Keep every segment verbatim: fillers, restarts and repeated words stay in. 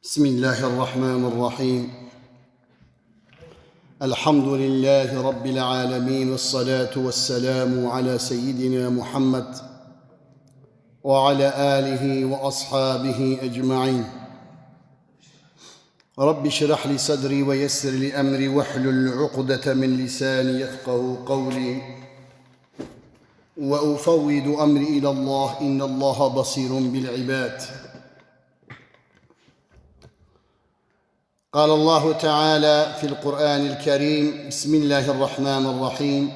بسم الله الرحمن الرحيم. الحمد لله رب العالمين، والصلاة والسلام على سيدنا محمد وعلى آله وأصحابه أجمعين. رب اشرح لي صدري ويسر لي أمري واحلل عقدة من لساني يفقه قولي. وأفوض أمري إلى الله، إن الله بصير بالعباد. قال الله تعالى في القرآن الكريم: بسم الله الرحمن الرحيم.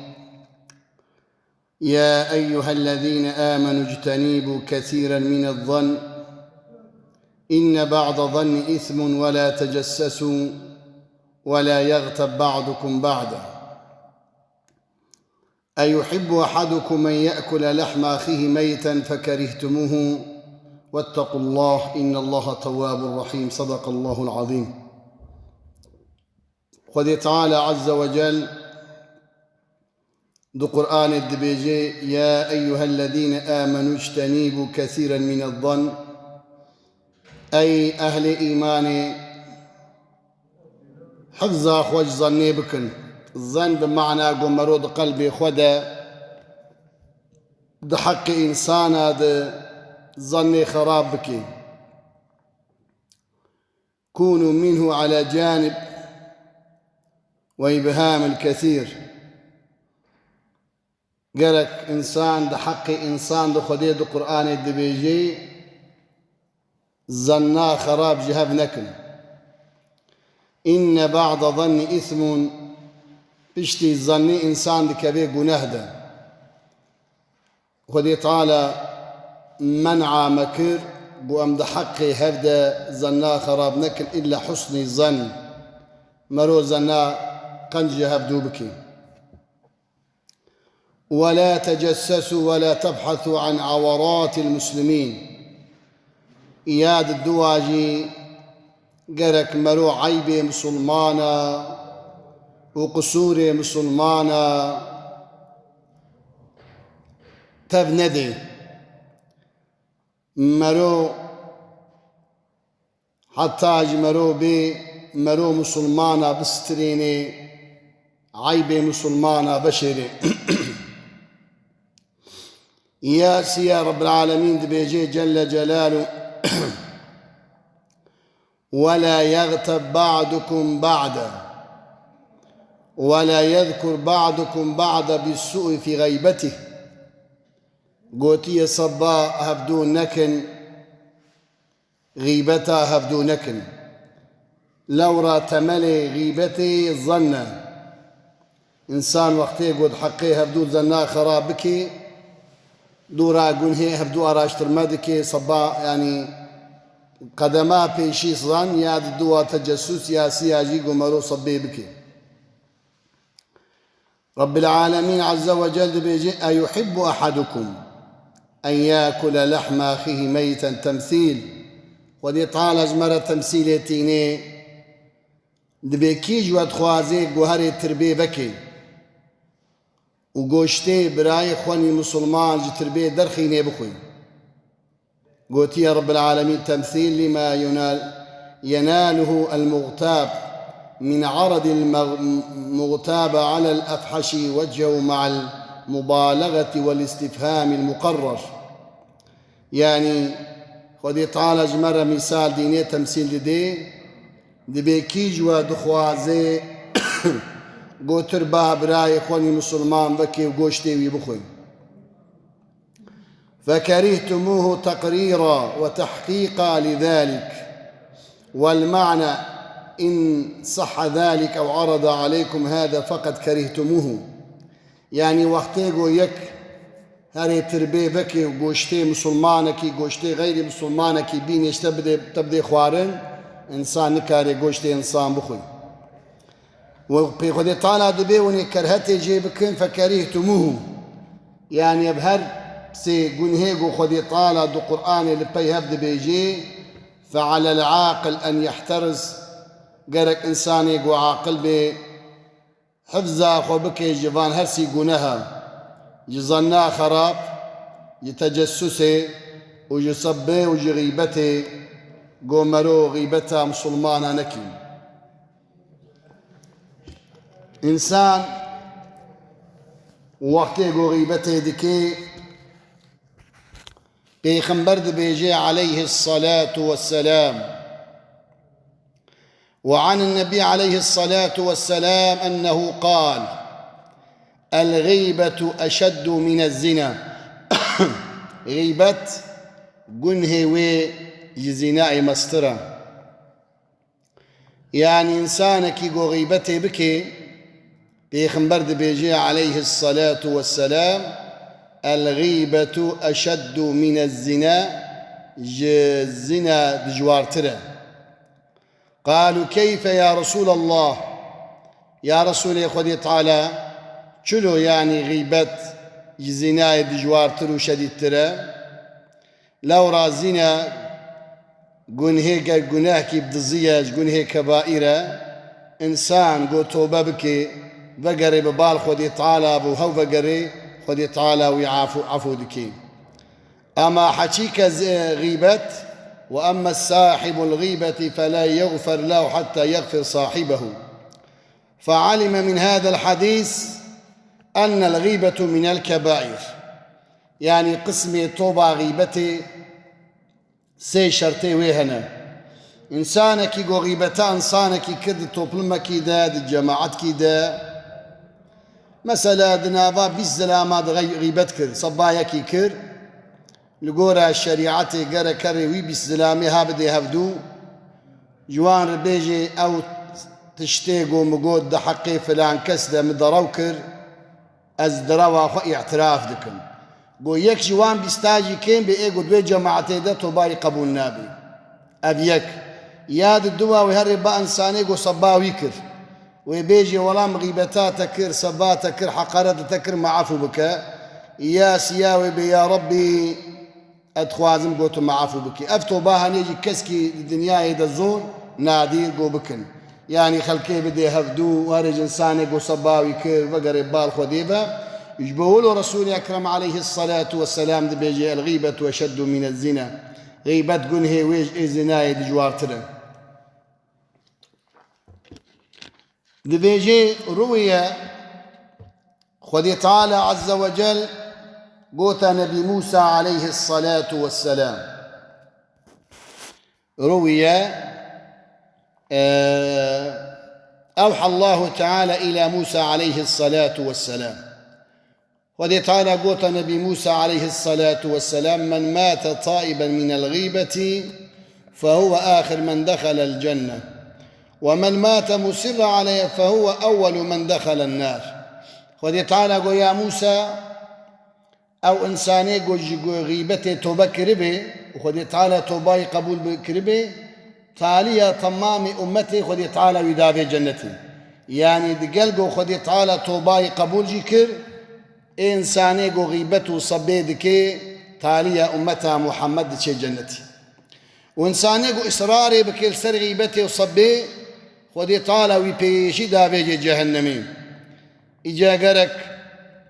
يا أيها الذين آمنوا اجتنبوا كثيرا من الظن إن بعض الظن إثم ولا تجسسوا ولا يغتب بعضكم بعضا أيحب أحدكم أن يأكل لحم أخيه ميتا فكرهتموه واتقوا الله إن الله تواب رحيم. صدق الله العظيم. Xwedê Teala Azze ve Cel di Qur'anê dibêje: يا أيها الذين آمنوا اجتنبوا كثيرا من الظن. Ey ehlê îmanê, hifza xwe ji zannê bikin. Zann bi mana ku mero di qelbê xwe de, di heqê însana de zannê xerab bike. كونوا منه على جانب وإبهام الكثير. Gerek însan di heqê însan de Xwedê di Qur'anê dibêje, zanna xerab ji hev nekin. إن بعض الظن إثم. Piştî zannê însan dikeve guneh de. Xwedê Teala men'a me kir, ku em di heqê hev de zanna xerab nekin, illa husnî zann. Mero zanna qenc ji hevdû bike. ولا تجسسوا ولا تبحثوا عن عورات المسلمين. Ya di dua jî gerek mero eybê misilmana û qisûrê misilmana tev nedê. Mero Heta ji mero bê, mero misilmana bistirênê, eybê misilmana veşêrê. Ya Siya Rabbil Alemin dibêje Celle Celalu: ولا يغتب بعضكم بعضا ولا يذكر بعضكم بعضا بالسوء في غيبته. Gotiye seba hevdû nekin, xîbeta hevdû nekin. Lewra temelê xîbetê zann e. Însan wextê ku di heqê hevdû zanna xerab bike, dûra gunhê hevdû araştirme dike, seba, yanî qedema pêşî zann ya di dua tecessûs ya siya jî ku mero sebê bike. Rabbil Alemîn Azze ve Cel dibêje: أيحب أحدكم أن يأكل لحم أخيه ميتا. Temsîl. Xwedê Teala ji me re temsîlê tînê. Dibê kî ji we dixwaze guherê tirbê veke û goştê birayê xwe nî misilman ji tirbê derxînê bixwe. Gotiye Rabbil Alemîn: تمثيل لما ينال، يناله المغتاب من عرض المغ-، المغتاب على الأفحش وجهه مع المبالغة والاستفهام المقرر. Yanî Xwedê Teala ji me re mîsal dînê temsîl didê, dibê kî ji we dixwaze gotir ba birayê xwe nî misilman veke û goştê wî bixwe. فكرهتموه تقريرا وتحقيقا لذلك. والمعنى إن صح ذلك أو عرض عليكم هذا فقد كرهتموه. Yanî wextê ku yek herê tirbê vekê û goştê misilmanekî, goştê xeyrî misilmanekî bînê ji te bidê, te bidê xwarin, însan nikare goştê însan bixwe. Û pê Xwedê Teala dibê hûn ê kerhetê jê bikin, فكرهتموه. Yanî ev her sê gunhê ku Xwedê Teala di Qur'anê li pey hev dibêjê, فعلى العاقل أن يحترز. Gerek însanê ku aqil bê, hifza xwe bike ji van her sî guneha, ji zanna xerab, ji tecessusê û ji sebbê û ji xîbetê. Go mero xîbeta misilmana nekî. Însan wextê go xîbetê dike, Pêxember dibêje aleyhisselatu vesselam, وعن النبي عليه الصلاة والسلام أنه قال: الغيبة أشد من الزنا. Xîbet gunhê wê ji zînayê mestir e. Yanî însanekî go xîbetê bike, Pêxember dibêje aleyhisselatu vesselam: الغيبة أشد من الزنا, ji zîna dijwartir e. قالوا: كيف يا رسول الله؟ Ya Resûlê Xwedê Teala, çilo yanî xîbet ji zînayê dijwartir û şedîdtir e? Lewra zîna gunhê ge-, gunehkî bi dizî ye, ji gunhê kebaîr e. Însan go tobe bike, vegerê bi bal Xwedê Teala bû, hew vegerê Xwedê Teala wî afû, afû dike. Ama heçî ke z-, xîbet, وأما صاحب الغيبة فلا يغفر له حتى يغفر صاحبه. فعلم من هذا الحديث أن الغيبة من الكبائر. Yanî qismê toba xîbetê sê şertê wê hene. Însanekî go xîbeta însanekî kir di toplumekî de, di cemaetkî de, mesela di nava bîst zilama de xey-, xîbet kir, seba yekî kir, li gora şerîetê gerek kerê wî bîst zilamê ha bidê hevdû, ji wan re bêjê ew tiştê go min got di heqê filan kes de min derew kir, ez derewa xwe îtiraf dikim. Go yek ji wan bîsta jî kêm bê, ê go di wê cemaetê de tobayî qebûl nabî. Ev yek. Ya di dua wê herê ba însanê go seba wî kir. Wê bêjê, wela min xîbeta te kir, seba te kir, heqareta te kir, min efû bike. Ya siya wê bê, ya Rebbî, ez dixwazim go tu min efû bikî. Ev toba henê jî keskî di dinyayê de zor, nadîr, go bikin. Yanî xelkê bidê hevdû, warê ji însanê go seba wî kir, vegerê bal Xwedê ve. Ji bo wilo Resûlê Ekrem aleyhisselatu vesselam dibêje: الغيبة أشد من الزنا. Xîbet gunhê wê ji ê zînayê dijwartir e. Dibêje, ruwiye, Xwedê Teala Azze ve Cel gota Nebî Mûsa aleyhisselatu vesselam. Ruwiye, e, أوحى الله تعالى إلى موسى عليه الصلاة والسلام. Xwedê Teala gota Nebî Mûsa aleyhisselatu vesselam: من مات تائبا من الغيبة فهو آخر من دخل الجنة، ومن مات مصرا عليها فهو أول من دخل النار. Xwedê Teala go, ya Mûsa, ew însanê go ji go xîbetê tobe kiribê û Xwedê Teala tobayî qebûl bi-, kiribê, taliya temamê ummetê Xwedê Teala wî davê cennetê. Yanî digel go Xwedê Teala tobayî qebûl jî kir, ê însanê go xîbet û sebê dike, taliya ummeta Muhammed diçe cennetê. Û însanê go israrê bike li ser xîbetê û sebê, Xwedê Teala wî pêşî davêje cehennemê. Îca gerek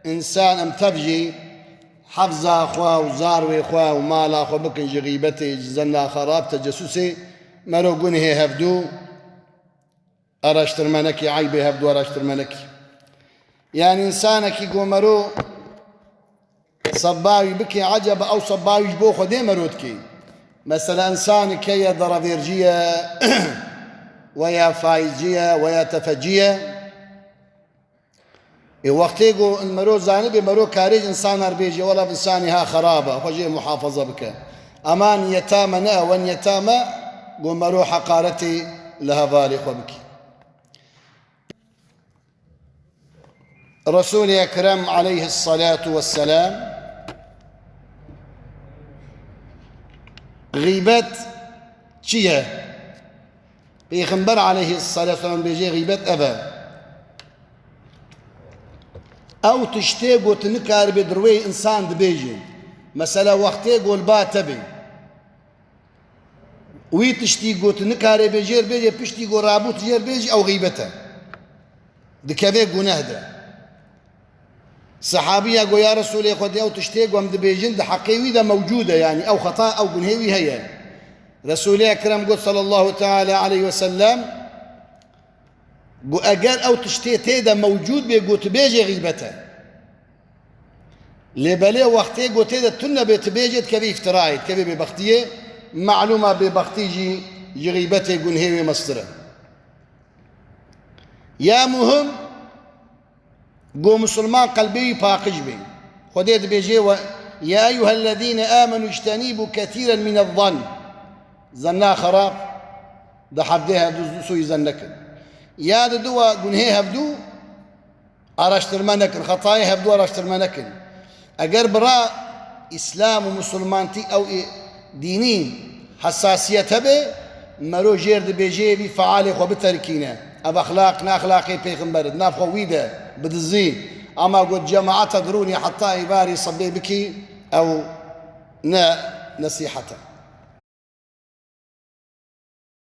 însan em tev jî hefza xwe û zarwê xwe û mala xwe bikin ji xîbetê, ji zenna xerab, tecesûsê, mero gunhê hevdû araştirme nekî, eybê hevdû araştirme nekî. Yanî însanekî go mero sebba wî bike, eceba ew sebba wî ji bo Xwedê mero dike? Mesela însanek heye derevêrcî ye, weya faîzcî ye, weya tefecî ye. Ê wextê go mero zanibê, mero karê ji însanan re bêjê, wela ev însanê ha xerab e, xwe jê muhafaza bike. Ema niyeta me ne ew e, niyeta me go mero heqaretê li hevalê xwe bike. Resûlê Ekrem aleyhisselatu vesselam, xîbet çi ye? Pêxember aleyhisselatu vesselam bêje, xîbet ev e. Ew tiştê go tu nikaribê di rûyê însan dibêjê. Mesela wextê go li ba te bê. Wî tiştî go tu nikarê bê jêr bêjê, piştî go rabû tu jêr bêjî, ew xîbet e. Dikevê guneh de. Sehabiya go, ya Resûlê Xwedê, ew tiştê ku em dibêjin di heqê wî de mewcûd e, yanî ew xeta, ew gunhê wî heye. Resûlê Ekrem got sallallahu teala aleyhi ve sellem, got, eger ew tiştê tê de mewcûd bê, got, bêjê xîbet e. Lê belê wextê gotê de tune bê, tu bêjê, dikevê îftirayê, dikevê bêbextiyê. Malûma bêbextî jî ji xîbetê, gunhê wê mestir e. Ya muhim, go misilman qelbê wî paqij bê. Xwedê dibêje we, "Ya eyyuhellezîne âmenû ijtenîbû kesîren minez-zann." Zenna xerab, di hevdê hevdû sûyî zen nekin. Ya di dû we gunhê hevdû araştirme nekin, xetayê hevdû araştirme nekin. Eger bira Îslam û misilmantî ew ê dînî hesasiyet hebe, mero jêr dibêje vî fealê xwe biterkîne. Ev exlaq ne exlaqê pêxember e, di nav xwe wî de bidizî. Ama got, cemaeta dirûnê heta êvarê sebê bikî, ew ne nesîhet e.